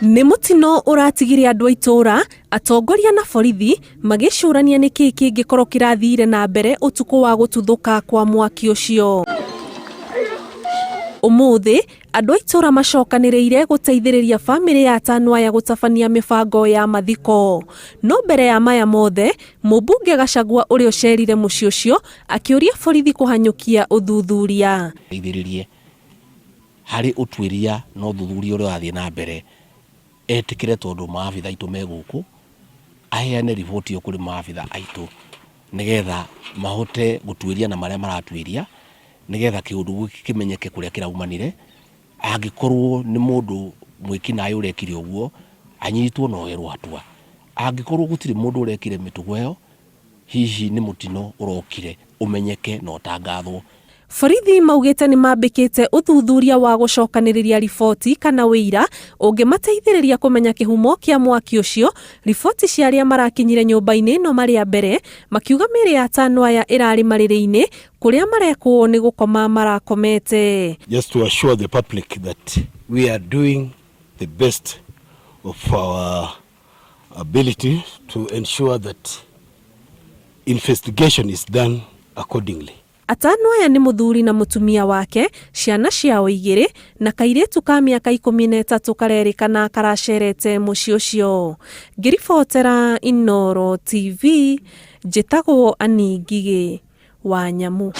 Nĩ mũtino ũratigire andũ a itũũra, atongoria na borithi magĩcũrania nĩkĩĩ kĩngĩkorwo kĩrathire na mbere ũtukũ wa gũtuthũka kwa mwaki ũcio. Ũmũthĩ, andũ a itũũra macokanĩrĩire gũteithĩrĩria bamĩrĩ ya atano aya gũtabania mĩbango ya mathiko. No mbere ya maya mothe, mũmbunge Gachagua ũrĩa ũcerire mũciĩ ũcio akĩũria borithi kũhanyũkia ũthuthuria. Teithĩrĩrie harĩ ũtuĩria na ũthuthuria ũrĩa ũrathiĩ na mbere, etĩkĩre tondũ maabitha aitũ me gũkũ, aheane riboti ĩyo kũrĩ maabitha aitũ nĩgetha mahote gũtuĩria na marĩa maratuĩria, nĩgetha kĩũndũ gĩkĩ kĩmenyeke kũrĩa kĩraumanire, angĩkorwo nĩ mũndũ mwĩkinaĩ ũrekire ũguo, anyitwo na oyerwo hatua, angĩkorwo gũtirĩ mũndũ ũrekire mĩtugo ĩyo, Hihi nĩ mũtino ũrokire ũmenyeke na ũtangathwo. Borithi maugĩte nĩmambĩkĩte ũthuthuria wa gũcokanĩrĩria riboti kana wĩira ũngĩmateithĩrĩria kũmenya kĩhumo kĩa mwaki ũcio. Riboti cia arĩa marakinyire nyũmba-inĩ ĩno marĩ a mbere makiuga mĩĩrĩ ya atano aya ĩrarĩ marĩrĩ-inĩ kũrĩa marekwo nĩ gũkoma marakomete. Just to assure the public that we are doing the best of our ability to ensure that investigation is done accordingly. Atano aya nĩ mũthuri na mũtumia wake, ciana ciao igĩrĩ, na kairĩtu ka mĩaka 13 karerĩkana karacerete mũciĩ ũcio. Ngĩribotera Inooro TV, njĩtagwo Annie Ngigĩ wa Nyamu.